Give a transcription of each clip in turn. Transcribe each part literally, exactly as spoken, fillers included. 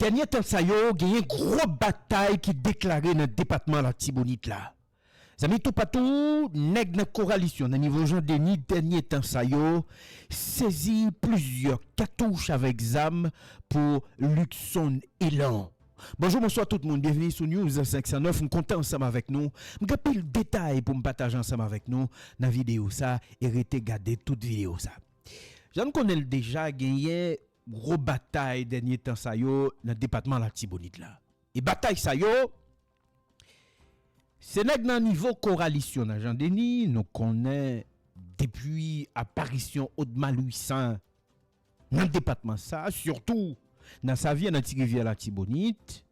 Dènye tan sa yo, genyen gwo batay ki deklare nan depatman Latibonit la. Zanmi toupatou, nèg nan Koralisyon, nan nivo Jan Deni, dènye tan sa yo, sezi plizyè katouch avèk zam pou Luckson Elan. Bonjou, bonswa tout moun, byenveni sou News senk san nèf, m kontan ansanm avèk nou. M gen anpil detay pou m pataje ansanm avèk nou nan videyo sa, e rete gade tout videyo sa. Jan n konnen l deja, genyen gwo batay dènye tan sa yo nan depatman Latibonit la. E batay sa yo, se nèg nan nivo Koralisyon nan Jan Deni, nou konnen depi aparisyon Odma Lwisan nan depatman sa, sitou nan Savyen, nan Ti Rivyè Latibonit,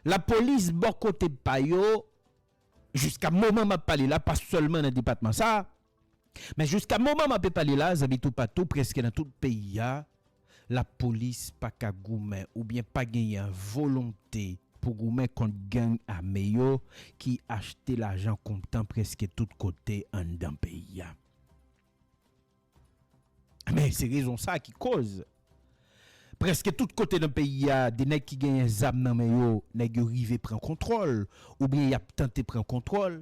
lapolis bò kote pa yo, jiska moman m ap pale la, pa sèlman nan depatman sa, men jiska moman m ape pale la, zanmi toupatou, prèske nan tout peyi a, lapolis pa ka goumen oubyen pa genyen volonte pou goumen kont gang ame yo ki achte lajan kontan prèske tout kote anndan peyi a. Men se rezon sa ki koz prèske tout kote nan peyi a, de nèg ki genyen zam nan men yo, nèg yo rive pran kontwòl, oubyen y ap tante pran kontwòl.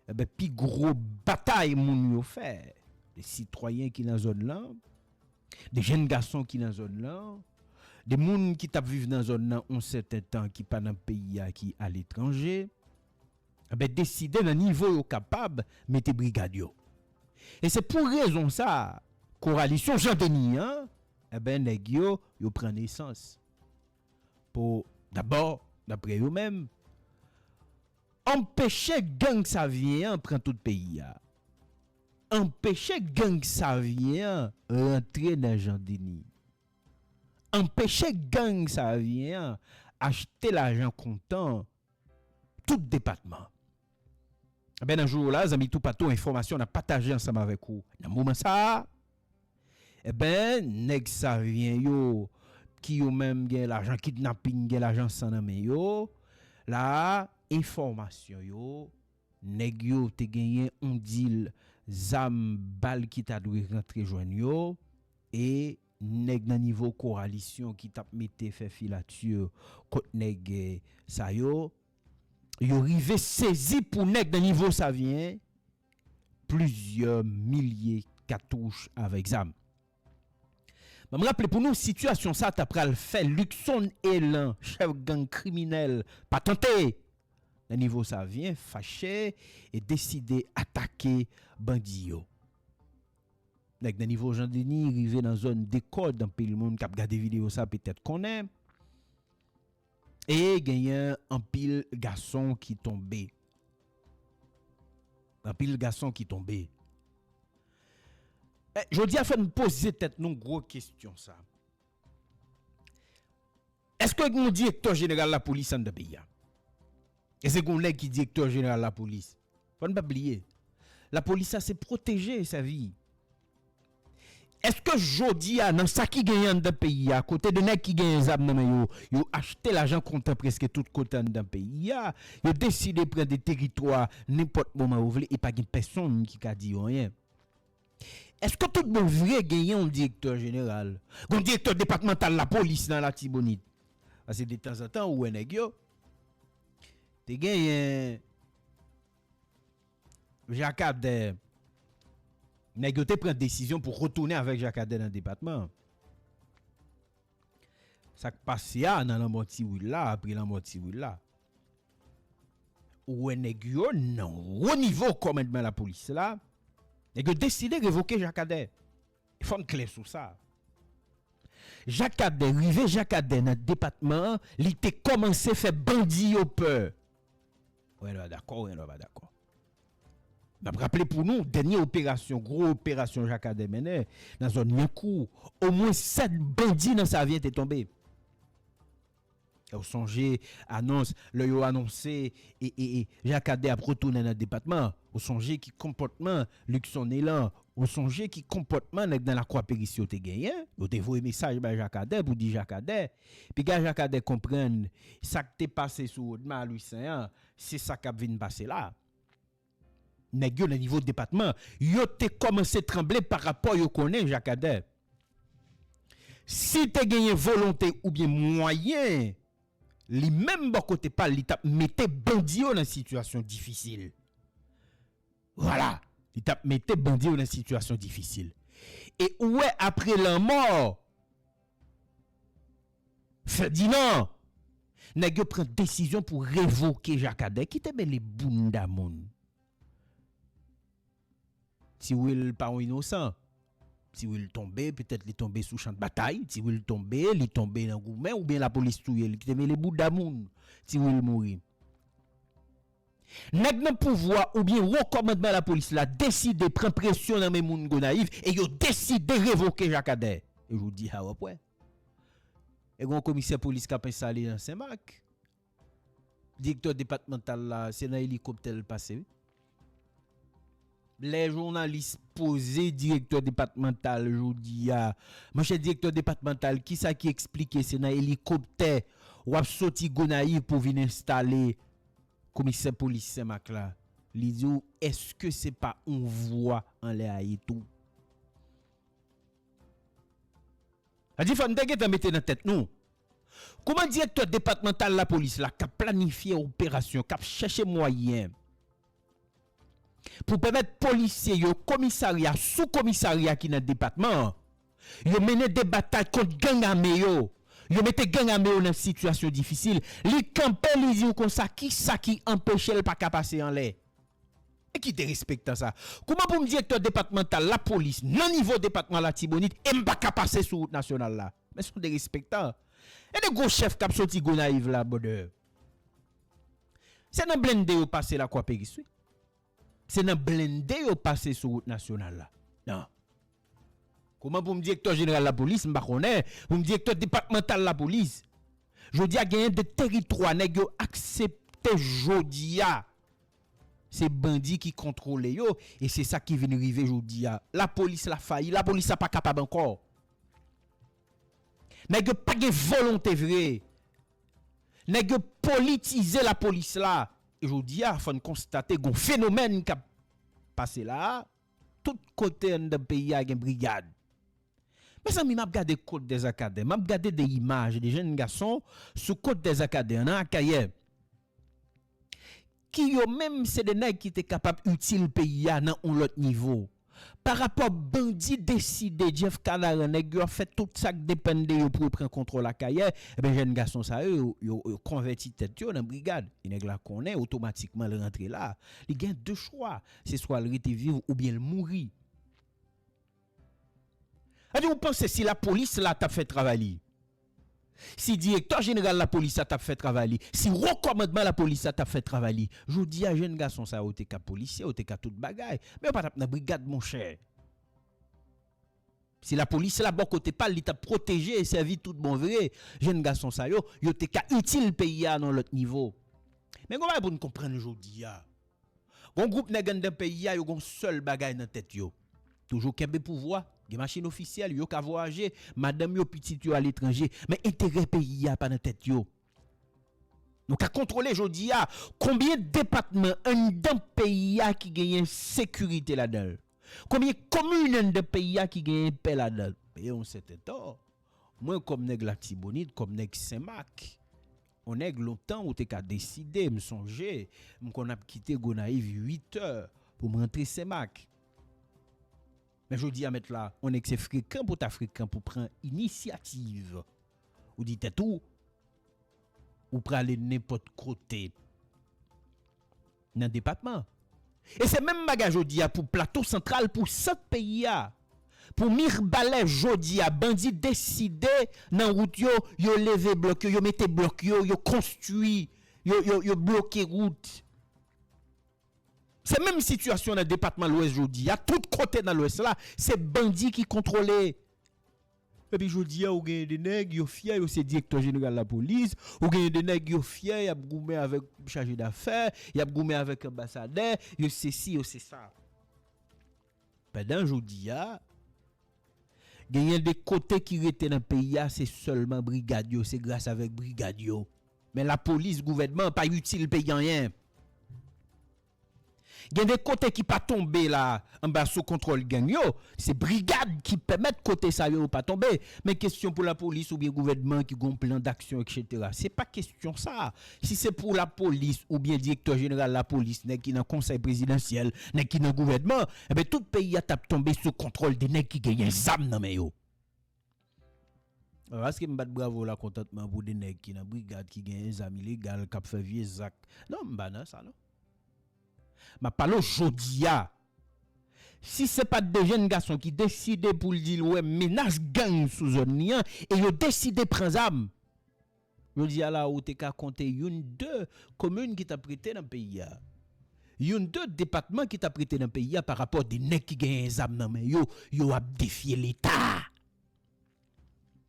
Enben, pi gwo batay moun yo fè, de sitwayen ki nan zòn lan, de jenn gason ki nan zòn lan, de moun ki t ap viv nan zòn nan yon sèten tan ki pa nan peyi a, ki aletranje, enben, deside nan nivo yo kapab mete brigad yo. E se pou rezon sa, Koralisyon Jan Deni an, enben, nèg yo, yo pran nesans. Pou, dabò, daprè yo menm, anpeche gang Savyen an pran tout peyi a. Anpeche gang Savyen an rantre nan Jan Deni. Anpeche gang Savyen an achte lajan kontan tout depatman. Enben, nan jou la, zanmi toupatou, enfòmasyon n ap pataje ansanm avèk ou nan moman sa a, enben, nèg Savyen yo, ki yo menm gen lajan kidnaping, gen lajan san nan men yo, la, enfòmasyon yo, nèg yo te genyen yon dil zam, bal ki ta dwe rantre jwenn yo, e nèg nan nivo Koralisyon ki t ap mete fè filati kont nèg, eh, sa yo, yo rive sezi pou nèg nan nivo Savyen plizyè milye katouch avèk zam. Ban m raple pou nou, sitiyasyon sa ta pral fè Luckson Elan, chèf gang kriminèl, pa tante. Nan nivo Savyen, fache e deside atake bandi yo. Nèg nan nivo Jan Deni rive nan zòn Dekòd, anpil moun k ap gade videyo sa petèt konnen. E genyen anpil gason ki tonbe. Anpil gason ki tonbe. E, jodi a, fò n poze tèt nou gwo kesyon sa. Èske gen yon direktè jeneral lapolis anndan peyi a? Èske gen yon nèg ki direktè jeneral lapolis? Fò n pa bliye, lapolis sa se pwoteje, sèvi. Èske jodi a, nan sa ki genyen anndan peyi a, kote de nèg ki genyen zam nan men yo, yo achte lajan kontan prèske tout kote anndan peyi a, yo deside pran de teritwa nenpòt moman yo vle e pa gen pèsonn ki ka di yo anyen? Èske tout bon vre genyen yon direktè jeneral? Gen yon direktè depatmantal lapolis nan Latibonit? Paske detanzantan, ou wè nèg yo te genyen Jakadè. Nèg yo te pran desizyon pou retounen avèk Jakadè nan depatman. Sa k pase a nan lanmò Tiwil la, apre lanmò Tiwil la, ou wè nèg yo nan wo nivo kòmandman lapolis la, nèg yo deside revoke Jakadè. Fò n klè sou sa. Jakadè, rive Jakadè nan depatman an, li te kòmanse fè bandi yo pè. Ou wè n pa dakò, ou wè n pa dakò. N ap raple pou nou, dènye operasyon, gwo operasyon Jakadè mennen nan zòn Lyankou, omwen sèt bandi nan Savyen te tonbe. Ou sonje anons, lè yo anonse e, e, e, Jakadè ap retounen nan depatman. Ou sonje ki konpòtman Luckson Elan, ou sonje ki konpòtman nèg nan Lakwa Peris yo te genyen. Yo te voye mesaj bay Jakadè pou di Jakadè. Piga Jakadè konprann sa k te pase sou Odma Lwisan an, se sa k ap vin pase la. Nèg yo nan nivo depatman, yo te kòmanse tranble pa rapò yo konnen Jakadè. Si te genyen volonte oubyen mwayen, li menm bò kote pa l, li t ap mete bandi yo nan sitiyasyon difisil. Vwala, li t ap mete bandi yo nan sitiyasyon difisil. E ou wè, apre lanmò Ferdinand, nèg yo pran desizyon pou revoke Jakadè. Ki te mele bounda moun? Ti Wil pa yon inosan. Ti Wil tonbe, petèt li tonbe sou chan de batay. Ti Wil tonbe, li tonbe nan goumen, oubyen lapolis touye l. Ki te mele bounda moun? Ti Wil mouri. Nèg nan pouvwa oubyen wo kòmandman lapolis la deside pran presyon nan men moun Gonayiv e yo deside revoke Jakadè. E jodi a w ap wè. E gen yon komisè polis k ap enstale nan Senmak. Direktè depatmantal la, se nan elikoptè l pase, wi. Lè jounalis poze direktè depatmantal jodi a, monchè, direktè depatmantal, kisa ki eksplike se nan elikoptè w ap soti Gonayiv pou vin enstale komisè polis Senmak la? Li di w, èske se pa yon vwa anlè a ye tou? Sa di fò n te gentan mete nan tèt nou. Kouman direktè depatmantal lapolis la k ap planifye operasyon, k ap chèche mwayen pou pèmèt polisye yo, komisarya, sou komisarya ki nan depatman an, yo mennen de batay kont gang ame yo, yo mete gang ame yo nan sitiyasyon difisil, li kanpe, li di w konsa, kisa ki anpeche l pa ka pase anlè? E ki derespektan sa? Kouman pou m direktè depatmantal lapolis nan nivo depatman Latibonit e m pa ka pase sou wout nasyonal la? Men se yon derespektan. E de gwo chèf k ap soti Gonayiv la, brother. Se nan blende yo pase Lakwaperis, wi. Se nan blende yo pase sou wout nasyonal la. Non. Kouman pou m direktè jeneral lapolis, m pa konnen, pou m direktè depatmantal lapolis. Jodi a genyen de teritwa nèg yo aksepte jodi a. Se bandi ki kontwole yo, e se sa ki vin rive jodi a. Lapolis la fayi, lapolis la pa kapab ankò. Nèg yo pa gen volonte vre. Nèg yo politize lapolis la. E jodi a, fò n konstate gon fenomèn k ap pase la a. Tout kote anndan peyi a gen brigad. Mezanmi, m ap gade Côte des Arcadins, m ap gade de imaj de jenn gason sou Côte des Arcadins nan Akayè. Ki yo menm se de nèg ki te kapab itil peyi a nan yon lòt nivo. Pa rapò bandi deside, Jeff Canaran, nèg yo ap fè tout sa k depann de yo pou yo pran kontwòl Akayè, ebyen jenn gason sa yo, yo, yo, yo konvèti tèt yo nan brigad. E nèg la konnen otomatikman l rantre la. Li gen de chwa. Se swa l rete viv oubyen l mouri. Sa di, ou panse si lapolis la t ap fè travay li, si direktè jeneral lapolis la t ap fè travay li, si wo kòmandman lapolis la t ap fè travay li, jodi a, jenn gason sa yo te ka polisye, yo te ka tout bagay, men yo pa t ap nan brigad, monchè. Si lapolis la, bò kote pa l, li t ap pwoteje e sèvi tout bon vre jenn gason sa yo, yo te ka itil peyi a nan lòt nivo. Men gon bagay pou n konprann jodi a. Gon gwoup nèg anndan peyi a, yo gon sèl bagay nan tèt yo. Toujou kenbe pouvwa, gen machin ofisyèl, yo ka vwayaje, madanm yo, pitit yo aletranje, men enterè peyi a pa nan tèt yo. Nou ka kontwole jodi a konbyen depatman anndan peyi a ki genyen sekirite ladan l. Konbyen komin anndan peyi a ki genyen pè ladan l. Peye yon sèten tan. Mwen, kòm nèg Latibonit, kòm nèg Senmak, yon nèg lontan ou te ka deside, m sonje, m konn ap kite Gonayiv uit è pou m rantre Senmak. Men jodi a, mèt la, yon nèg se frekan pou ta frekan pou pran inisyativ. Ou di tèt ou, ou prale nenpòt kote nan depatman. E se menm bagay jodi a pou Plato Santral, pou sant peyi a. Pou Mibalè jodi a, bandi deside nan wout yo, yo leve blòk yo, yo mete blòk yo, yo konstwi, yo, yo, yo bloke wout. Se menm sitiyasyon nan depatman Lwès jodi a, tout kote nan Lwès la, se bandi ki kontwole. Epi jodi a, ou genyen de nèg, yo fyè, yo se direktè jeneral lapolis, ou genyen de nèg, yo fyè, y ap goumen avèk chaje dafè, y ap goumen avèk anbasadè, yo sesi, yo se sa. Pandan jodi a, genyen de kote ki rete nan peyi a, se sèlman brigad yo, se gras avèk brigad yo. Men lapolis, gouvènman an pa itil peyi anyen. Gen de kote ki pa tonbe la anba sou kontwòl gang yo. Se brigad ki pèmèt kote sa yo pa tonbe. Men kesyon pou lapolis oubyen gouvènman ki gon plan d'aksyon, etsetera. Se pa kesyon sa. Si se pou lapolis oubyen direktè jeneral lapolis, nèg ki nan konsèy prezidansyèl, nèg ki nan gouvènman, enben tout peyi a t ap tonbe sou kontwòl de nèg ki genyen zam nan men yo. Paske m bat bravo lakontantman pou de nèg ki nan brigad, ki genyen zam ilegal, k ap fè vye zak. Non, m pa nan sa non. M ap pale w jodi a. Si se pa t de jèn gason ki deside pou l di l wè menas gang sou zòn li an, e yo deside pran zam. Jodi a la, ou te ka konte youn de komin ki t ap rete nan peyi a. Youn de depatman ki t ap rete nan peyi a pa rapò de nèg ki genyen zam nan men yo, yo ap defye Leta.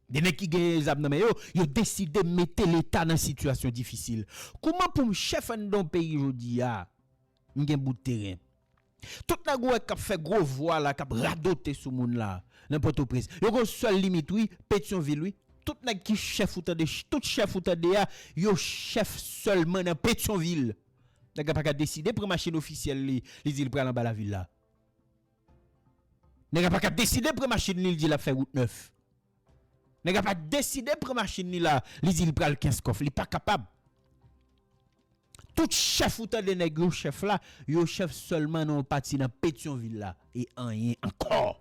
De nèg ki genyen zam nan men yo, yo deside mete Leta nan sitiyasyon difisil. Kouman pou m chèf anndan yon peyi jodi a, m gen bout teren? Tout nèg ou wè k ap fè gwo vwa la, k ap radote sou moun la, nan Pòtoprens. Yo gon sèl limit, wi, Petyonvil, wi. Tout nèg ki chèf ou tande, tout chèf ou tande a, yo chèf sèlman nan Petyonvil. Nèg la pa ka deside pran machin ofisyèl li, li di l pral anba lavil la. Nèg la pa ka deside pran machin li, li di l ap fè wout nèf. Nèg la pa deside pran machin li la, li di l pral kenskòf. Li pa kapab. Tout chèf ou tande nèg yo chèf la, yo chèf sèlman nan yon pati nan Petyonvil la. E anyen ankò.